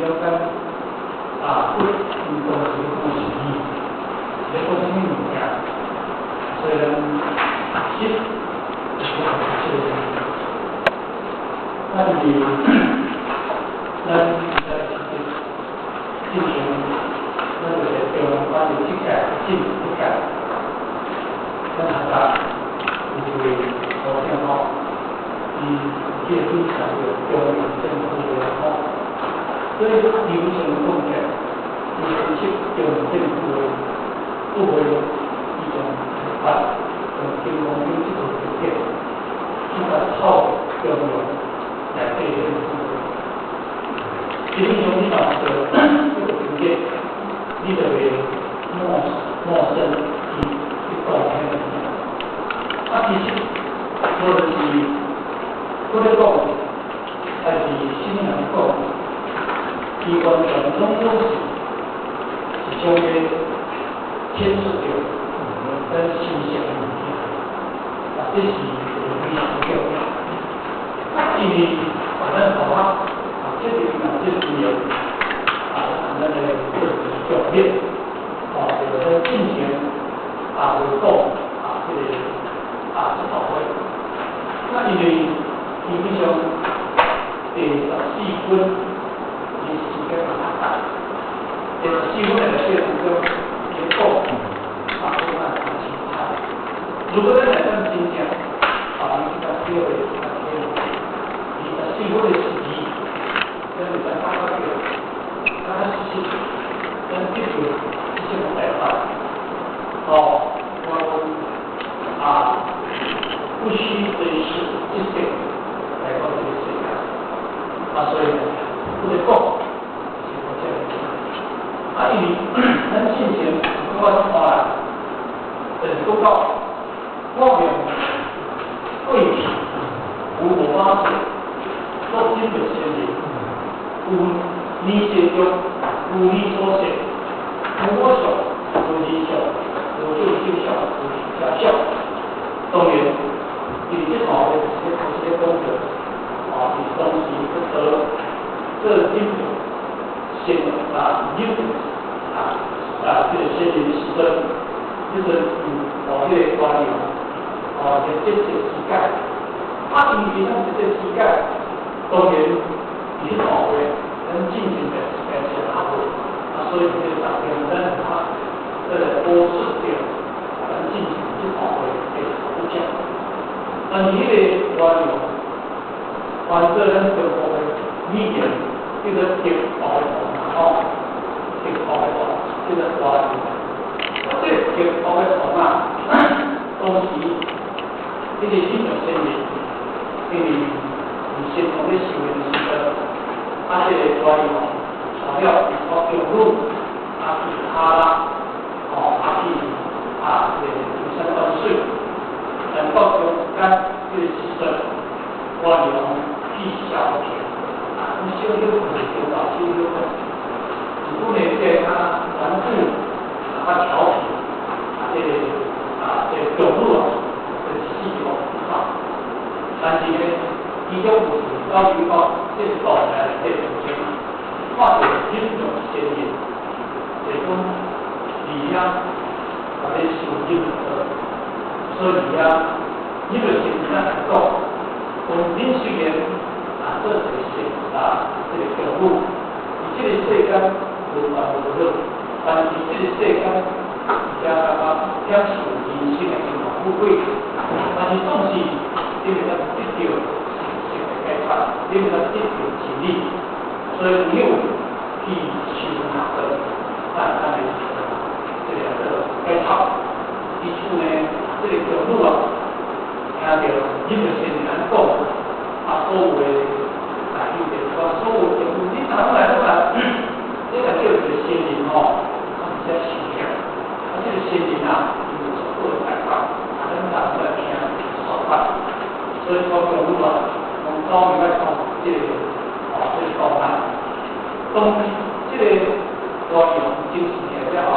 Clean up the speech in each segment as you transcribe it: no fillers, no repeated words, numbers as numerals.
了解啊，佛伊當時講是義，是咧講啥物物件，所以咱學習就是這個。咱是咱在其實進行，咱就是中咱是這屆進這屆，咱學習有一位和尚吼，伊這個主持叫中央政府的吼，所以基本上講起來，伊分析中央政府的不會伊從提發從金剛經這套經典，去甲套中央內底這個部會。基本上你若做這個經典，你就會陌生去講彼個物件。啊，其實無論是閣咧講，還是啥物人講，伊完全攏是一種咧牽涉著咱心性的物件。啊，這是非常重要。啊，因為啊，咱大學啊，這個嘛，這個自由啊，咱來做一個重點，哦，就是咱進前啊，有講啊，這個啊，這大會。那因為基本上第14分，伊時間嘛較短，第14分內底當中，伊講啊，我嘛較清楚。如果咱來講真正啊，你去較體會較體會，24分的時機，咱會使感覺著，較較實實，咱得到這種辦法，哦，我啊，不虛這一世這世來講這個世界，啊，所以不得講是講這個。啊，因為咱進前我看啦，就是講到我用過去有無法說，作真的仙人，有尼世中，有尼所說，無我相，無人相，無眾生相，無寿者相。當然，因為這段話是咧開始咧講著，啊，是當時去做做真仙啊，有啊啊，這個仙人的時陣，彼陣有哦，彼個觀念，哦，就這個世界，啊，因為咱這個世界，當然佇彼段話，咱進前的時間是較好，啊，所以這個當然咱較這個保持著，咱進前這段話的好講。但是彼個內容，換做咱中國的語言，叫做德高的吼，德高的叫做大用。啊，這個德高的啊，當時彼個信仰先人，因為佇神童咧修煉的時陣，啊，這個大用帶了一個中女，啊去哈拉，吼，啊去啊這個遊山玩水，但到中間這個時陣，大用去消遣，啊，小休困，小到小休困，如果呢，這個較頑固，啊，較調皮，啊，這個啊，這個中女啊，就是死亡啊。但是呢，其中有到有講，這是道來內底中間，看著忍辱仙人，就是講佇遐啊咧修忍辱，所以佇遐忍辱仙人來講，講恁雖然啊做一個仙啊，這個中女，佇這個世間無煩無惱，但是這個世間而感覺享受人生的榮華富貴，但是總是你會當得到神聖的解脫，你會當得到真理，所以有去修學的，咱咱的這個叫做解脫。因此呢，這個中女啊，聽著忍辱仙人按呢講，啊，所有的大兄弟，所有的你哪來攏來，你若叫一個仙人吼，啊，毋才受了。啊，這個仙人啊，伊有足好的辦法，啊，咱人來聽說法。所以我中女啊，攏走入來講這個，哦，這個講案。當這個大用精神起來了後，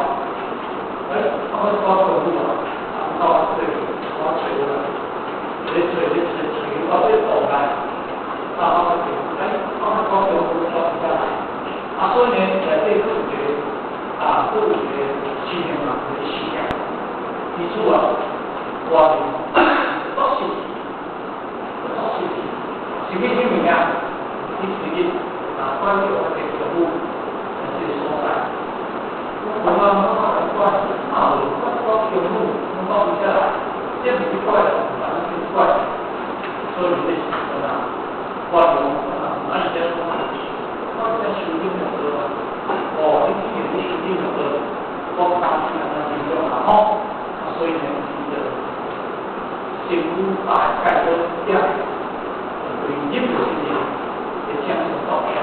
哎，啊，我講中女啊，啊，走這個，我揣啦，咧揣咧揣揣到這個檔案，啊，我就哎，我講中女我遮來，啊，伊主啊，我作實，作實，是咩物件？伊是去啊，關掉那個政府這個所在。我講我來管，啊，我政府攏到遮來，這毋是怪人，反正是怪，所以這時陣啊，我就講啊，啊，你這講，我這收頂就好啊，哦，你既然你收頂就好，我擔心啊，真重啊，吼，啊，所以呢，伊就政府大概都點，對入著時陣會請上道歉。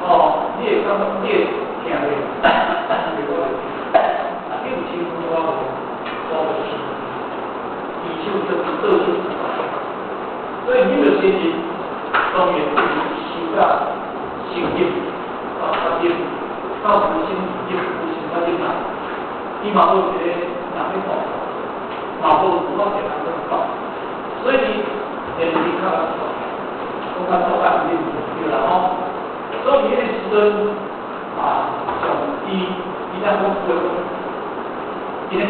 哦，你會感覺你會聽袂？袂我就聽。啊，你有身份我無，我無身份。伊手就倒手道歉。所以入著時陣，當然是受到成立到發展，到重新入重新發展啦。伊嘛無一個人去講，嘛無我一個人去講，所以連你較講較做較有對啦吼。所以彼個時陣啊，上伊伊當講話講，今日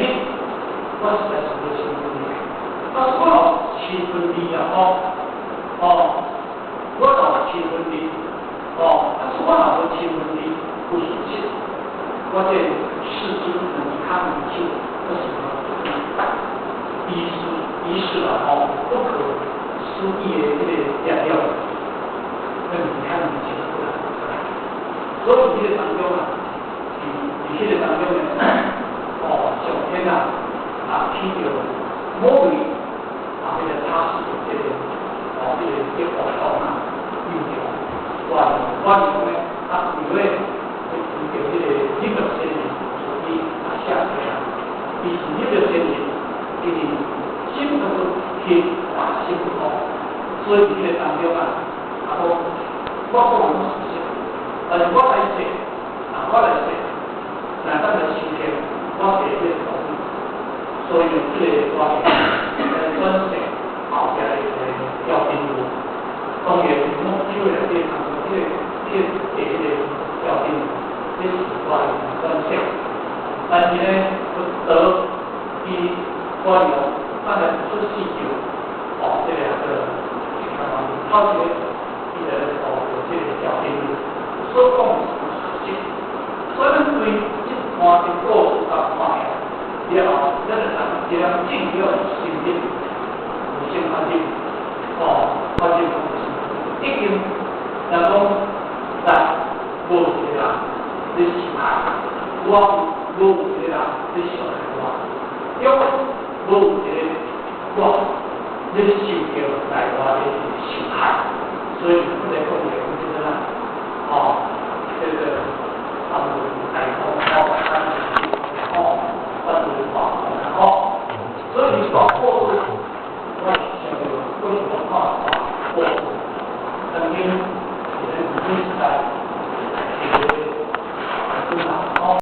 我實在是無身份的，啊，我有身份證啊吼，哦，我有身份證，哦，啊，我若無身份證有事實，我這四肢兩跤兩手，我是醫師醫師啦吼，不可思議的這個力量，那兩跤兩手過來。所以這個當中啊，佇彼個當中呢，哦，上天啊，啊，起著某位啊，彼個他是這個，哦，這個叫王啊，幼著，我認為啊，為了為著這個日本先人伊啊寫出來，伊是日本先人，伊是心都去啊心不通，所以佇彼個當中啊，啊講我講攏事實。但是我來說，啊，我來說，若當來收聽，我會這個同意。所以這個我會轉世後壁的條件有，當然攏手內底通這個這個這個條件，這是我的轉世。但是呢，佛陀伊我用咱來出世就，哦，這個個，頭一個伊來哦，這個條件有。所講是事實，所以咱對這段的故事甲看起來了後，咱就當一人進了心入，有先發展，哦，發展已經，若講來無一個人咧傷害，我無一個人咧傷害我，抑無一個我咧受著內外的傷害，所以我來講。